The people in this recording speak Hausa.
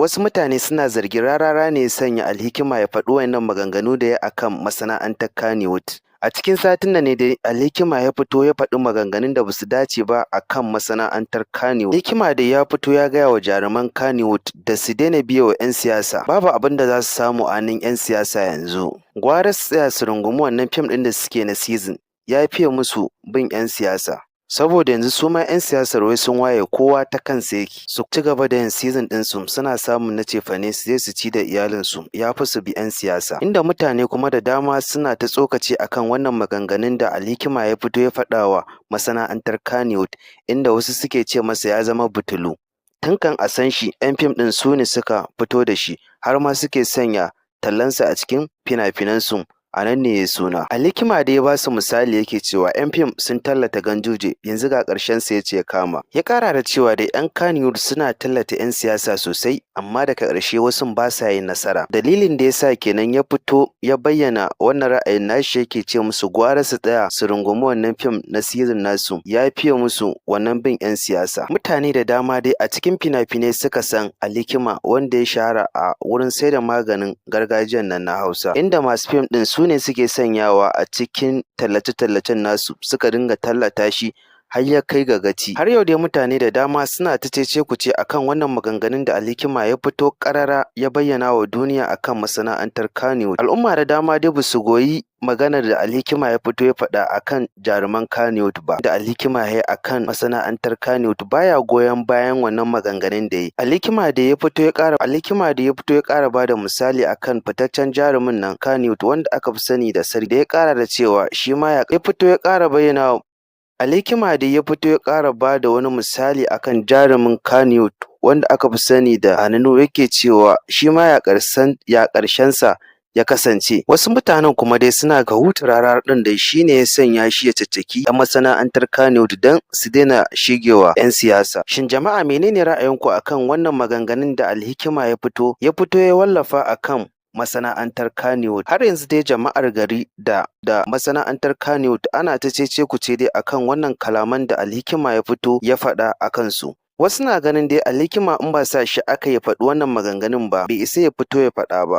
Wasu mutane suna zargin Rarara ne ya sanya Alhikima ya faɗi waɗannan maganganu da ya akan masana'antar Kannywood. A cikin satin nan ne dai Alhikima ya fito ya faɗi maganganun da basu dace ba a kan masana'antar Kannywood. Hikima dai ya fito ya gaya wa jaruman Kannywood da su daina biye wa 'yan siyasa. Babu abin da za su samu a hannun 'yan siyasa yanzu. Gwara su tsaya su rungumi wannan fim ɗin da suke na season, ya fiye musu bin 'yan siyasa. Saboda yanzu su ma 'yan siyasar wai sun waye, kowa ta kansa yake. Su ci gaba da yin season ɗinsu suna samun na cefane su je su ci da iyalinsu, ya fi su bi 'yan siyasa. Inda mutane kuma da dama suna ta tsokaci akan wannan maganganun da Alhikima ya fito ya faɗa wa masana'antar Kannywood, inda wasu suke ce masa ya zama butulu. Tun kan a san shi, 'yan fim ɗin su ne suka fito da shi, har ma suke sanya tallansa a cikin fina-finansu, a nan ne ya suna. Alhikima dai ya ba su misali, yake cewa 'yan fim sun tallata Ganduje, yanzu ga ƙarshen sa yace ya kama. Ya ƙara da cewa dai 'yan Kannywood suna tallata 'yan siyasa sosai, amma daga ƙarshe wasu ba sa yin nasara. Dalilin da ya sa kenan ya fito ya bayyana wannan ra'ayin nashi, yake ce musu gwara su tsaya su rungumi wannan fim na season nasu, ya fiye musu wannan bin 'yan siyasa. Mutane da dama dai a cikin fina-finai suka san Alhikima, wanda ya shahara a wurin saida maganin gargajiyan nan na Hausa, inda masu fim ɗin su ne suke sanyawa a cikin tallace-tallacen nasu, suka dinga tallata shi har ya kai ga gaci. Har yau dai mutane da dama suna ta cece-kuce akan wannan maganganun da Alhikima ya fito ƙarara ya bayyana wa duniya akan masana'antar Kannywood. Al'umma da dama dai basu goyi maganar da Alhikima ya fito ya faɗa akan jaruman Kannywood ba. Da Alhikima ya yi akan masana'antar Kannywood, baya goyon bayan wannan maganganun da ya yi. Alhikima da ya fito ya ƙara bada misali akan fitaccen jarumin nan Kannywood wanda aka fi sani da Sarki, da ya ƙara da cewa shi ma ya fito ya ƙara bayyana. Alhikima dai ya fito ya ƙara bada wani misali akan jarumin Kannywood wanda aka fi sani da Ali Nuhu, yake cewa shi ma ya ƙarshensa ya kasance. Wasu mutanen kuma dai suna ga Hutu Rarara ɗin dai shi ne ya sanya shi ya caccaki 'yan masana'antar Kannywood don su daina shigewa 'yan siyasa. Shin jama'a, menene ra'ayinku akan wannan maganganun da Alhikima ya fito ya wallafa akan masana'antar Kannywood? Har yanzu dai jama'ar gari da masana'antar Kannywood ana ta cece-kuce dai akan wannan kalaman da Alhikima ya fito ya faɗa a kansu. Wasu na ganin dai Alhikima, in ba sa shi aka ya faɗi wannan maganganun ba, bai isa ya fito ya faɗa ba.